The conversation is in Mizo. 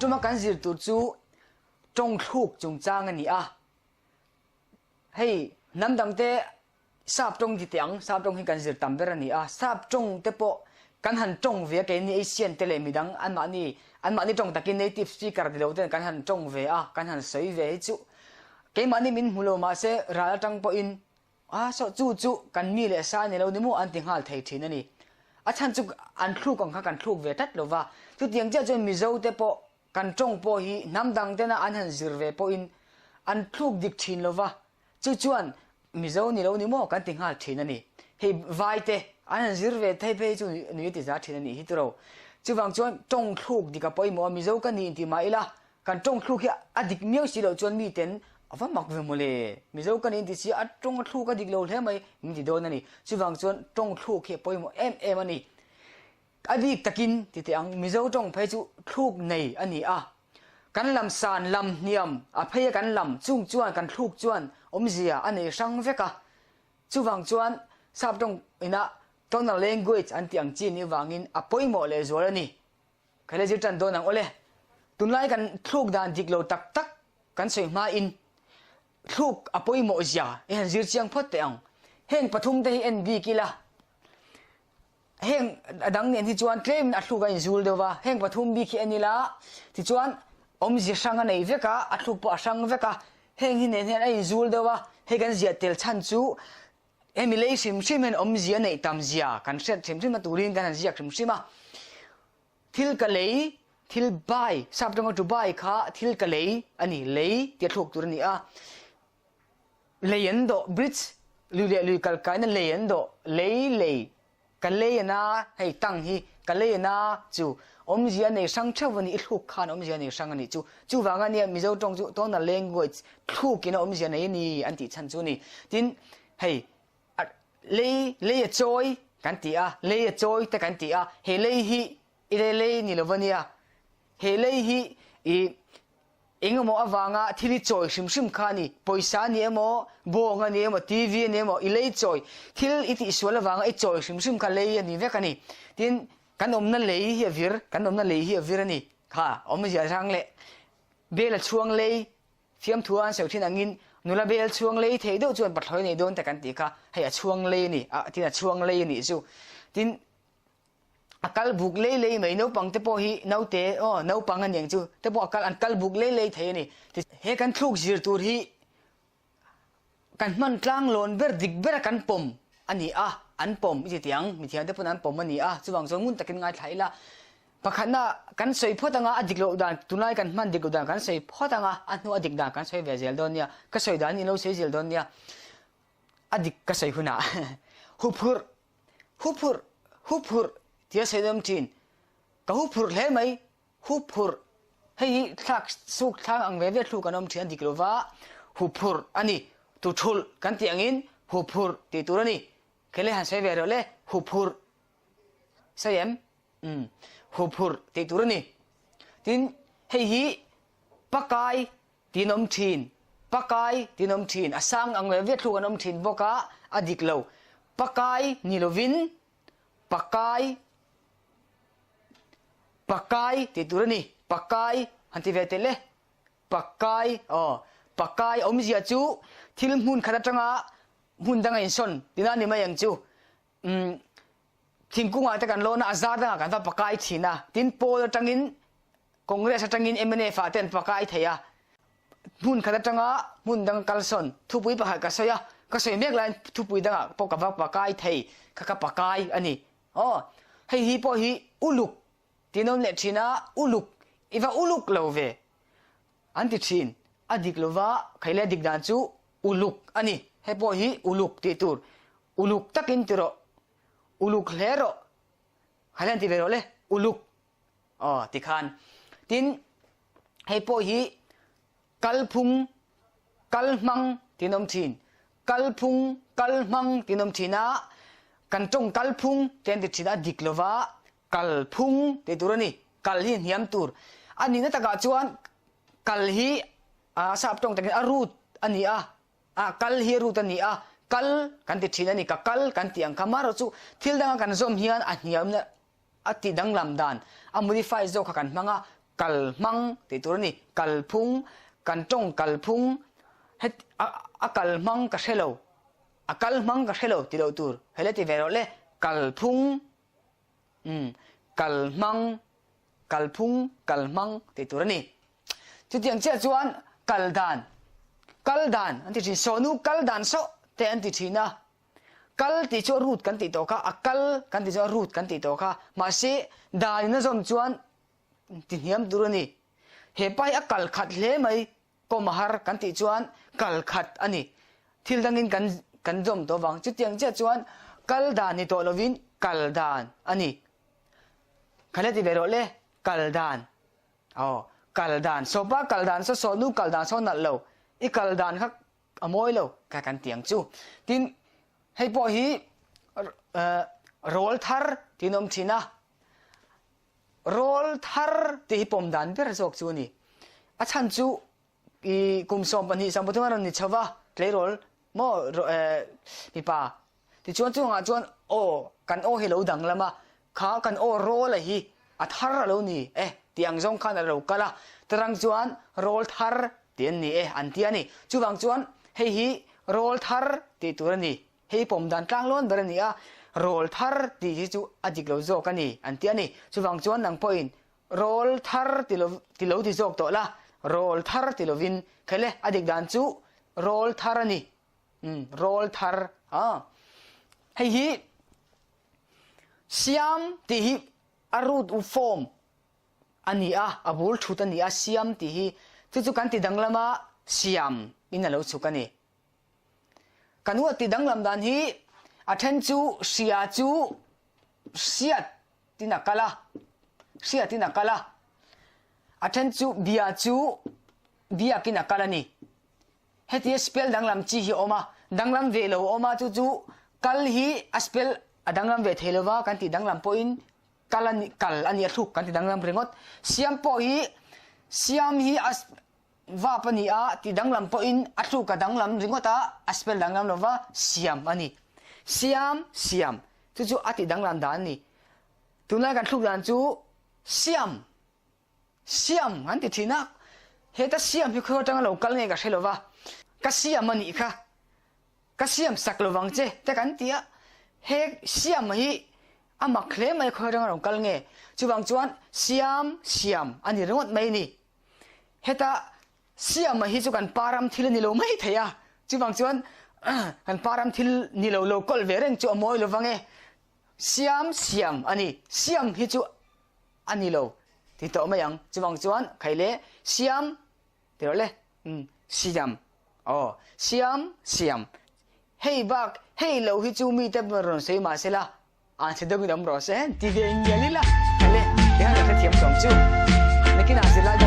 tuma kan zir tur chu tawng thluk chungchang a ni a. Hei hnam dangte sap tawng ti teh ang, sap tawng hi kan zir tam ber a ni a, sap tawng te pawh kan han tawng ve a keini Asian te leh midang anmahni anmahni tawng takin native speaker ni lo ten kan han tawng ve a, kan han sawi ve hi chu keimahni min hmu lo mahse ral atang pawhin a saw chu chu kan mi leh sa a ni lo ni maw an ti nghal thei thin a ni. A chhan chu an thluk ang kha kan thluk ve tlat lo va, chutiang chiah chuan Mizo te pawh Kan tawng pawh hi hnam dang tena an han zir ve pawhin an thluk dik thin lo va, chu chuan Mizo ni lo ni maw kan ti nghal thin a ni. Hei vai te an han zir ve thei phei chu nui a ti za thin a nih hi tiro. Chuvang chuan tawng thluk dik a pawimawh a, Mizo ka ni inti mah ila kan tawng thluk hi a dik miau si loh chuan miten a va mak ve mawle, Mizo ka ni inti si a tawng a thluk a dik lo hle mai min ti dawn a ni. Chuvang chuan tawng thluk hi a pawimawh em em a ni. A bik takin ti teh ang, Mizo tawng phei chu thluk nei a ni a. Kan lam san, lam hniam, a pheia kan lam chung chuan kan thluk chuan awmzia a nei hrang vek a. Chuvang chuan sap tawng ina tonal language an tih ang chi nih vangin a pawimawh lehzual a ni. Khaile zir tan dawn ang awle. Tunlai kan thluk dan dik lo tak tak kan sawi hmain Thluk a pawimawh zia i han zir chiang phawt teh ang. Heng pathum te hi en bik ila, heng a dang nen hi chuan tlemin a thluk a inzul deuh va, heng pathum bik hi en ila tichuan awmzia hrang a nei vek a, a thluk pawh a hrang vek a, heng hi nen hian a inzul deuh a, hei kan ziah tel chhan chu hemi lei hrim hrim hian awmzia neih tam zia kan hriat hrim hrim na turin kan han ziak hrim hrim a. Thil ka lei, thil buy, sap tanga to buy kha thil ka lei a ni, lei tia thluk tur a ni a. Lei an dawh, bridge, lui leh lui kal kaina lei an dawh, lei lei, ka lei ana, hei tang hi, ka lei ana chu awmzia nei hrang theuh a ni, i thluk khan awmzia nei hrang a nih chu. Chuvang a nia Mizo tawng chu tonal language thlukin a awmzia nei a ni an tih chhan chu a ni. Tin, hei Lei, lei a chawi kan ti a, lei a chawi te kan ti a, he lei hi i lei lei ni lo va nia, he lei hi i eng emaw avanga thil i chawi hrim hrim kha a ni, pawisa a ni emaw, bawng a ni emaw, TV a ni emaw, i lei chawi, thil i tihsual avanga i chawi hrim hrim kha lei a ni vek a ni. Tin, kan awmna lei hi a vir, kan awmna lei hi a vir a ni, kha awmzia hrang leh bel a chhuang lei Fiamthu a an sawi thin angin nula bel chhuang lei thei deuh chuan pathlawi nei dawn te kan tih kha hei a chhuang lei a ni a tin a chhuang lei a nih chu tin a kal buk lei lei mai naupang te pawh hi naute aw naupang a niang chu te pawh a kal an kal buk lei lei thei a ni he kan thluk zir tur hi Kan hman tlang lawn ber dik bera kan pawm a ni a, an pawm i ti teh ang, mithiam te pawn an pawm a ni a, chuvang chuan ngun takin ngaithla ila, pakhatna kan sawi phawt anga a dik loh dan, tunlai kan hman dik loh dan kan sawi phawt anga a hnu a dik dan kan sawi ve zel dawn nia, ka sawi dan in lo sawi zel dawn nia, a dik ka sawi hunah huphurh, huphurh, huphurh tia sawi dawn thin, ka huphurh hle mai. Huphurh, Hei hi thlak suk thlang ang ve ve thluk an awm thin a dik lova, huphurh a ni. Tuthulh kan tih angin huphurh tih tur a ni. Khelei han sawi ve rawh le, huphurh. Sawi em? Umm, huphurh tih tur a ni. Tin, hei hi pakai tiin awm thin, pakai tiin awm thin, a sang ang ve ve thluk an awm thin bawk a, a dik lo. Pakai ni lovin Pakai Pakai tih tur a ni. Pakai han ti ve tel e. Pakai aw Pakai awmzia chu thil hmun khat atanga hmun danga insawn tina a ni mai ang chu. Umm thingkungah te kan lawn a, a zar dangah kan va pakai thin a. Tin pawl atangin Congress atangin mnf ah te an pakai thei a. Hmun khat atanga hmun dang kal sawn thupui pakhat ka sawi a, ka sawi mek laiin thupui dangah pawh ka va pakai thei kha ka pakai a ni. Aw, hei hi pawh hi uluk tih an awm leh thin a, uluk, i va uluk lo ve an ti thin. A dik lova khaile a dik dan chu uluk a ni. Hei pawh hi uluk tih tur, uluk takin ti rawh, uluk hle rawh, khaile an ti ve rawh le, uluk. Aw tikhan tin hei pawh hi kalphung kal hmang tiin awm thin kalphung kal hmang tiin awm thin a kan tawng kalphung te an ti thin a dik lova kalphung tih tur a ni kal hi hniam tur a nihna takah chuan kal hi a sap tawng takin a root a ni a a kal hi a root a ni a kal kan ti thin a ni ka kal kan tih ang kha amaherawhchu chu thil danga kan zawm hian a hniamna A tih danglam dan, a modify zawk kha kan hmang a, Kalhmang tih tur a ni. Kalphung, kan tawng kalphung, het a a kalhmang ka hre lo, a kalhmang ka hre lo ti loh tur. Hei le ti ve rawh le, kalphung, umm, kalhmang, kalphung, kalhmang tih tur a ni. Chutiang chiah chuan kal dan, kal dan an ti thin, sawhnu kal dan sawh te an ti thin a. Kal tih chu a root kan tih tawh kha, a kal kan tih chu a root kan tih tawh kha. Mahse, dan in a zawm chuan ti hniam tur a ni. He pa hi a kal khat hle mai, kawm a har kan tih chuan kal khat a ni. Thil dangin kan kan zawm tawh vang. Chutiang chiah chuan kal dan ni tawh lovin kal dan a ni. Kha le ti ve rawh le, kal dan. Aw, kal dan. Sawpa kal dan saw saw nu kal dan saw nalh lo. I kal dan kha a mawi lo kha kan ti ang chu. Tin, hei pawh hi rawl thar tiin a awm thin a. Rawl thar tih hi pawm dan ber zawk chu a ni. A chhan chu i kum 12 13 a rawn ni chho va, tleirawl maw mipa tichuan chungah chuan aw kan aw hi a lo danglam a, kha kan aw rawl a hi a thar a lo ni e tih ang zawng khan a lo kal a, tarang chuan rawl thar tih an ni e an ti a ni. Chuvang chuan hei hi rawl thar tih tur a ni. Hei pawm dan tlang lawn ber a ni a, rawl thar tih hi chu a dik lo zawk a ni an ti a ni. Chuvang chuan nang pawhin rawl thar ti lo ti lo ti zawk tawh la, rawl thar ti lovin khaile a dik dan chu rawl thar a ni. Umm rawl thar a. Hei hi siam tih hi a root u form a ni a, a bul thut a ni a, siam tih hi chu chu kan ti danglam a, siam in a lo chhuk a ni. Kan huat tih danglam dan hi a then chu hria chu hriat tin a kal a, hriat in a kal a, a then chu bia chu biak in a kal a ni. Hetia spell danglam chi hi a awm a, danglam ve lo a awm a, chu chu kal hi a spell a danglam ve thei lova kan tih danglam pawhin kal a ni kal a ni a thluk kan ti danglam ringawt. Siam pawh hi siam hi a Vap a ni a, ti danglam pawhin a tluk a danglam ringawt a, a spell danglam lova siam a ni. Siam, siam, chu chu a ti danglam dan a ni. Tunlai kan thluk dan chu siam, siam an ti thin a, heta siam hi khawi atanga lo kal nge ka hre lova, ka siam a nih kha, ka siam sak lovang che te kan ti a, he siam hi a mak hle mai khawi atanga lo kal nge, chuvang chuan siam, siam a ni ringawt mai a ni. Heta Siama hi chu kan pa ram thil a ni lo mai thei a, chuvang chuan kan pa ram thil ni lo lo kawlh ve reng chu a mawi lo vang e. Siam siam a ni, siam hi chu a ni lo ti tawh mai ang. Chuvang chuan khai le siam ti rawh le, umm siam aw siam siam hei bak hei lo hi chu mite rawn sawi mahsela An chhe deuhin awm rawh se, ti ve ngial ila, hale, tihian ka hrethiam sawm chu. Nakinah zirlai dang.